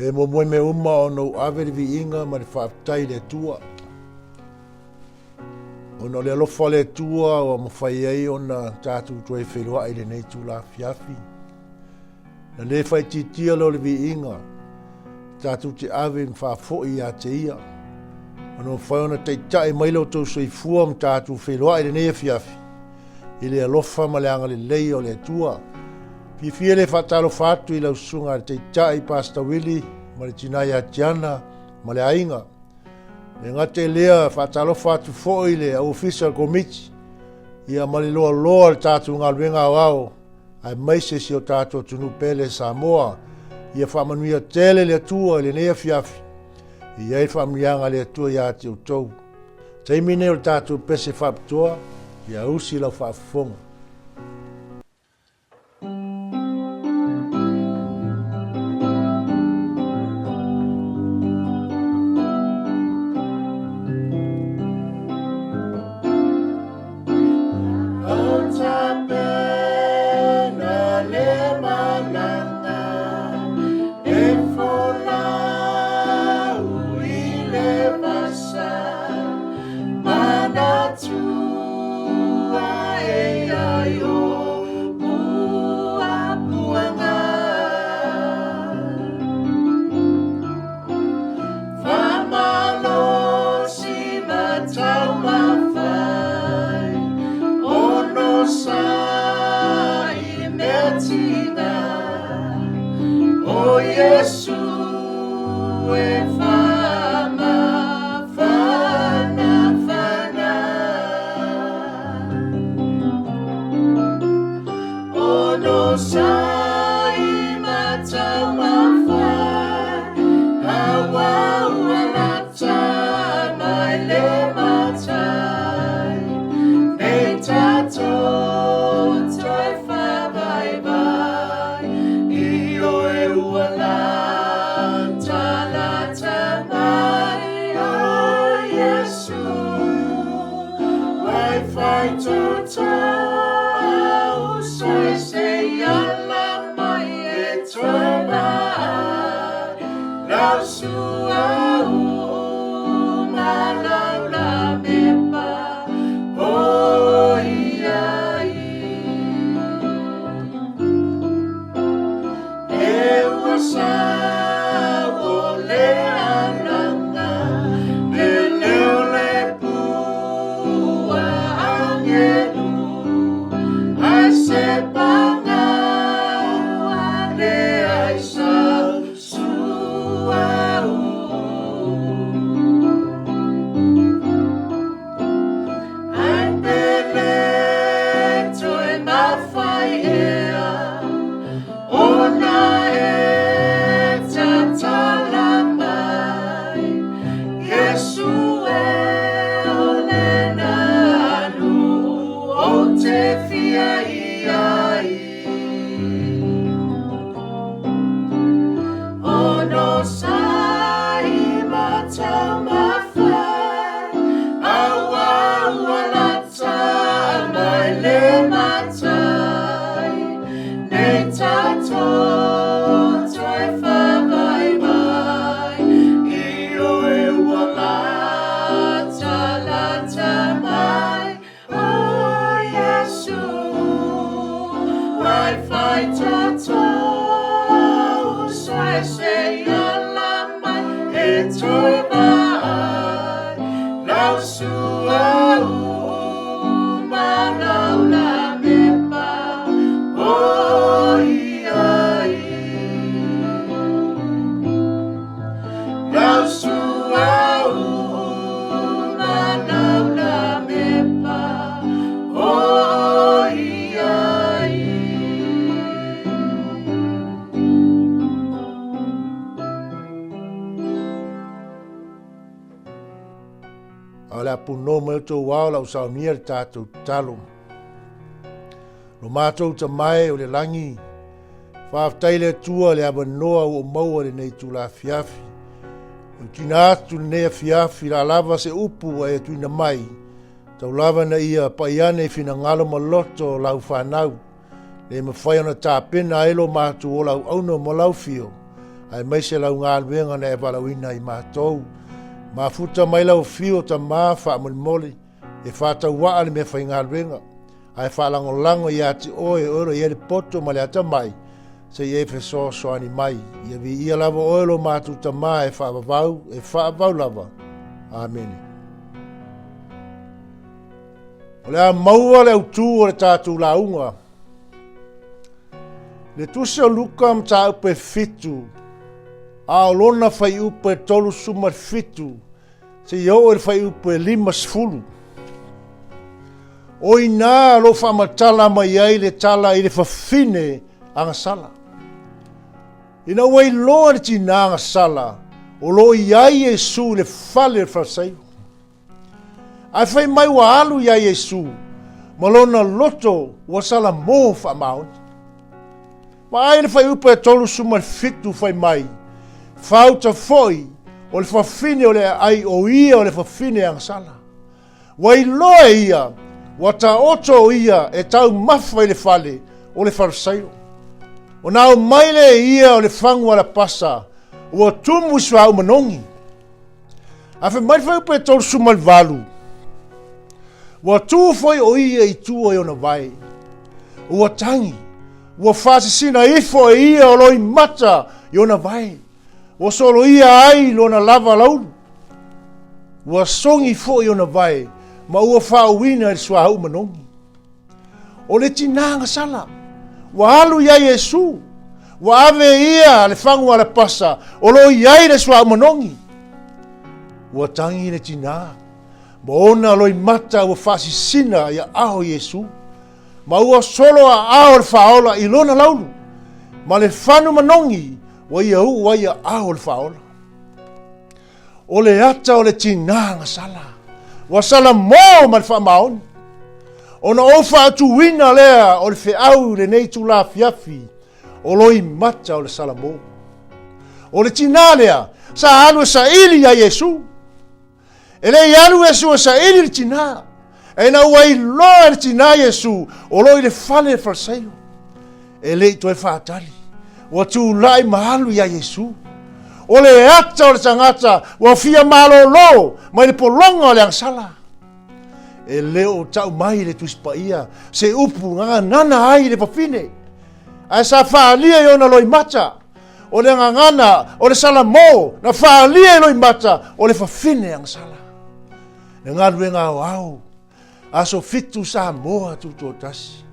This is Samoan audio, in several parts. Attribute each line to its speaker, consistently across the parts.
Speaker 1: E muamua i mea uma ona ou ave le viiga ma le faafetai i le Atua. Ona o le alofa o le Atua ua mafai ai ona tatou toe feiloai i lenei itula afiafi. Na le faaitiitia lea o le viiga tatou te ave ma faafoi ia te ia. Ona mafai ona taitai mai lo outou soifua ma tatou feiloai i lenei afiafi i le alofa ma le agalelei o le Atua. Fiafia le faatalofa atu i lau susuga i le Taitai Pastor Willie ma le tina ia Tiana ma le aiga. E gata i lea, faatalofa atu foi i le au ofisa o le Komiti ia ma le loaloa o le tatou galuega aoao aemaise si o tatou atunuu pele Samoa. Ia faamanuia tele le Atua i lenei afiafi. E i ai le faamanuiaga a le Atua ia te outou. Taimi nei o le tatou pese faapitoa, ia usi lau faafofoga. A o le a punou mai outou ao lau saunia le tatou tatalo. Lo matou tamae o le lagi, faafetai le Atua le avanoa ua maua lenei itula afiafi. O tina atu lenei afiafi la lava se upu ua e tuuina mai, tau lava ina ia pai ane i finagalo ma loto o lau fanau. Le mafai ona tapena ai lo matou ola auauna mo lau fio. Aemaise lau galuega na e valaauina ai matou. Mafuta mai lau afio Tama faamolemole e faatauaa le meafaigaluega, ae faalagolago ia te oe, oe o lo o i ai le poto ma le atamai, se i e fesoasoani mai. Ia viia lava oe lo matou Tama e faavavau, e faavavau lava. Amene. O le a maua le autū o le tatou lauga. Le tusi o Luka mataupu e 7, a o lona fuaiupu e 37, seia oo i le fuaiupu e 50. O i ina lo faamatala mai ai le tala i le fafine agasala. Ina ua iloa le tinā agasala, o lo o i ai Iesu i le fale o le Farisaio. Ae fai mai ua alu iā Iesu ma lona loto ua salamo faamaoni. Vaai le fuaiupu e 37 fai mai, Fauta foi o le fafine o le aai o ia o le fafine agasala. Ua iloa e ia, ua taoto o ia e taumafa i le fale o le Farisaio. Ona aumai lea e ia o le fagu alapasa, ua tumu i suauu manogi. Ae fai mai le fuaiupu e 38, Ua tu foi o ia i tua i ona vae, ua tagi, ua faasisina ifo e ia o loimata i ona vae, ua soloia ai lona lava laulu, ua sogi foi ona vae, ma ua faauuina i le suauu manogi. O le tinā agasala, ua alu iā Iesu, ua ave e ia le fagu alapasa o lo o i ai le suauu manogi. Ua tagi le tinā, ma ona loimata ua faasisina i aao o Iesu, ma ua solo aao o le Faaola i lona laulu, ma le fanu manogi ua ia uu ai aao o le Faaola. O le ata o le tinā agasala, ua salamo ma le faamaoni. Ona ou faatuina lea o le feau i lenei itula afiafi, o loimata o le salamo. O le tinā lea, sa alu e saili iā Iesu. E le i alu Iesu e saili le tinā, ina ua iloa e le tinā Iesu o lo o i le fale o le Farisaio. E le i toe faatali, ua tulai ma alu iā Iesu. O le ata o le tagata ua fia malolo mai le pologa o le agasala. E le o tau mai le Tusi Paia se upu gagana ai le fafine, ae sa faaalia i ona loimata. O le gagana, o le salamo, na faaalia i loimata o le fafine agasala. Le galuega aoao, aso 7 Samoa tutoatasi.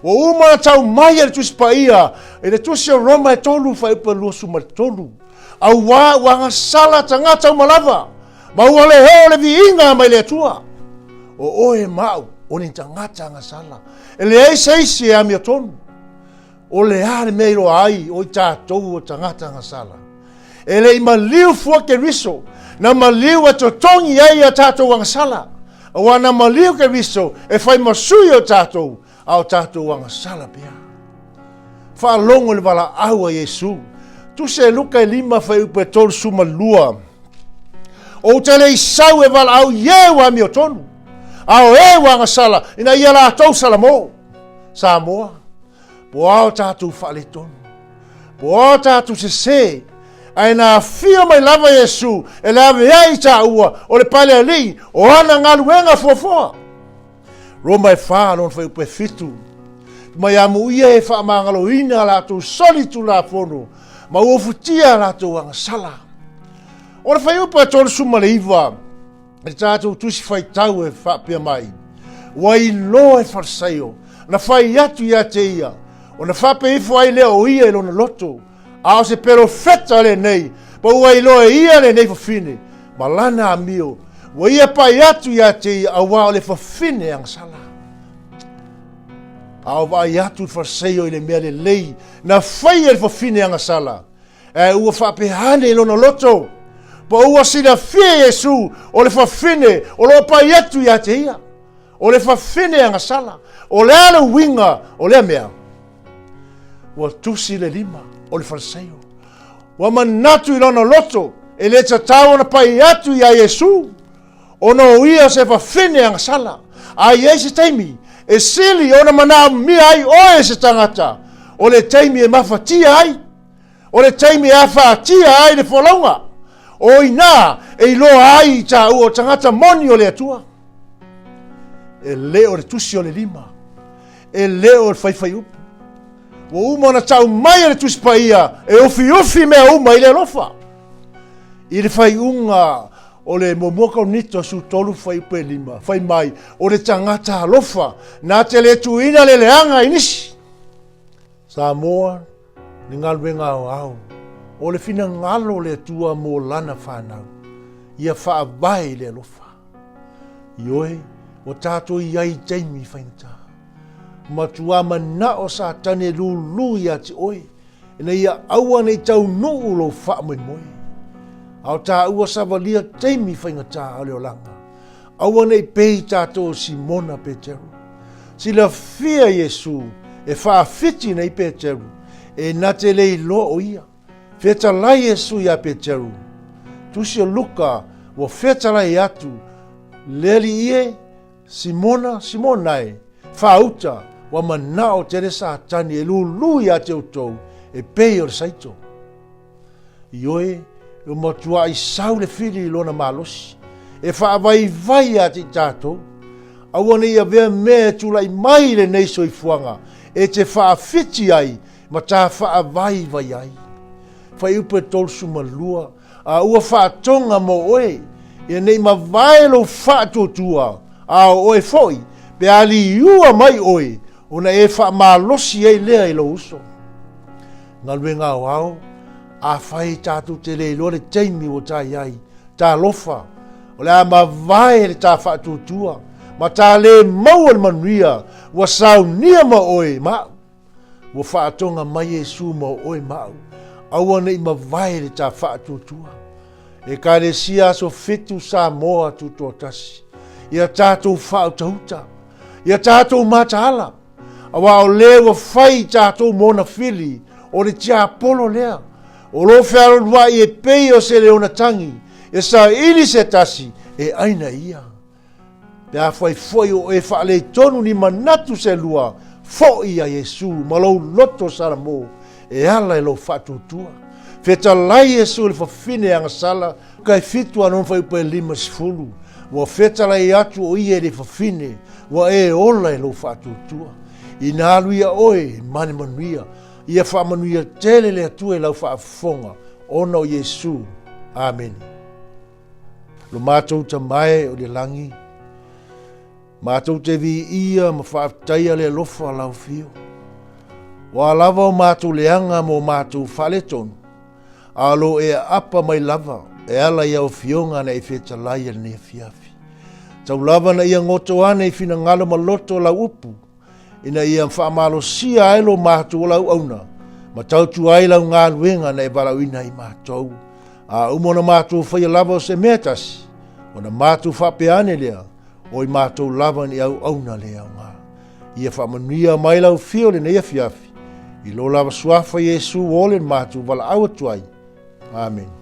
Speaker 1: Ua uma ona tau mai e le Tusi Paia i le Tusi o Roma e 3 fuaiupu e 23. Auā ua agasala tagata uma lava, ma ua le oo le viiga mai le Atua. O oe ma au, o ni tagata agasala. E leai se isi e amiotonu. O le a le mea i iloa ai o i tatou o tagata agasala? E le i maliu fua Keriso, na maliu e totogi ai a tatou agasala. Aua na maliu Keriso e fai ma sui o tatou, a o tatou agasala pea. Faalogo i le valaau a Iesu. Tusi e Luka e 5 fuaiupu e 32. Ou te le i sau e valaau i e ua amiotonu, a o e ua agasala, ina ia latou salamo. Samoa, po a o tatou faaletonu, po a o tatou sesē, ae na afio mai lava Iesu e le avea'i i tāua o le Palealii o ana galuega fuafua. Roma e 4, lona fuaiupu e 7. Mai amuia e faamagaloina a latou soli tulafono ma ua ufutia a latou agasala. O le fuaiupu e 39, le tatou tusi faitau e faapea mai, Ua iloa e Farisaio, na fai atu ia te ia, ona faapea ifo ai lea o ia i lona loto, a o se perofeta lenei, ma ua iloa e ia lenei fafine, ma lana amio, ua ia pai atu ia te ia, auā o le fafine agasala. A o vaai atu le Farisaio i le mea lelei na faia e le fafine agasala, Ae ua faapea ane i lona loto, po ua silafia e Iesu o le fafine o lo o pai atu ia te ia, o le fafine agasala. O le a le uiga o lea mea? Ua tusi le lima o le Farisaio. Ua manatu i lona loto e le tatau ona pai atu iā Iesu, ona o ia se fafine agasala. A i ai se taimi e sili ona manaomia ai oe e se tagata, o le taimi e mafatia ai. O le taimi e afatia ai le folauga, o inā e iloa ai i tāua o tagata moni o le Atua. E le o le tusi o le lima, e le o le faifaiupu. Ua uma ona tau mai e le Tusi Paia e ufiufi mea uma i le alofa. I le faaiuga o le muamua Korinito 13 fuaiupu e 5, fai mai, o le tagata alofa na te le tuuina le leaga i nisi. Samoa, le galuega aoao, o le finagalo o le Atua mo lana fanau, ia faavae i le alofa. Ioe, ua tatou i ai i taimi faigata. Matua manao Satani e lūlū iā te oe, ina ia aua ne i taunuu lou faamoemoe. A o tāua savalia taimi faigata o le olaga, aua ne i pei tātou o Simona Peteru. Silafia Iesu e faawhiti nei Peteru, e na te le iloa o ia. Fetalai Iesu iā Peteru. Tusi o Luka ua fetalai atu, Le Alii e, Simona, Simona e, faauta, ua manao tele Satani e lūlū iā te outou e pei o le saito. Ioe, ua matuaʻi sau le fili i lona malosi, e faavaivai iā te i tātou. Aua ne i avea mea e tulai mai i lenei soifuaga e te faawhiti ai ma tā faavaivai ai. Fuaiupu e 32, A ua faatoga mo oe, ia nei mavae lou faatuatua, a o oe foi, pe a liua mai oe, ona e faamalosi ai lea i lou uso. Galuega aoao, Afai tatou te le iloa le taimi ua ta i ai, talofa, o le a mavae le ta faatuatua, ma ta le maua le manuia ua saunia ma oe ma au. Ua faatoga mai Iesu ma oe ma au, aua ne i mavae le ta faatuatua. Ekalesia Aso Fitu Samoa Tutoatasi, ia tatou faautauta, ia tatou mataala, aua o le ua fai i tatou mona fili, o le tiapolo lea, o lo fealoluaʻi e pei o se leona tagi, e saili se tasi e ʻaina ia. Pe afai foi o e faaletonu ni manatu se lua, foʻi iā Iesu ma lou loto salamo e ala i lou faatuatua. Fetalai Iesu i le fafine agasala, kai fitu a lona fuaiupu e 50, ua fetalai atu o ia i le fafine, ua e ola i lou faatuatua. Ina alu ia oe ma le manuia, ia faamanuia tele le Atua i lau faafofoga, ona o Iesu. Amene. Lo matou Tama e o le lagi, matou te viia ma faafetaia le alofa lau fio. Ua lava o matou leaga mo matou faaletonu, a o lo e aapa mai lava e ala i au afioga na e fetalai e lenei afiafi. Tau lava na ia goto ane i finagalo ma loto lau upu, ina ia faamalosia ai lo matou auauna ma tautua ai lau galuega na e valaauina ai matou. A uma ona matou faia lava o se mea tasi, ona matou faapea ane lea, o i matou lava ni auauna le aoga. Ia faamanuia mai lau fio lenei afiafi, i lo lava suafa Iesu ua ole matou valaau atu ai. Amene.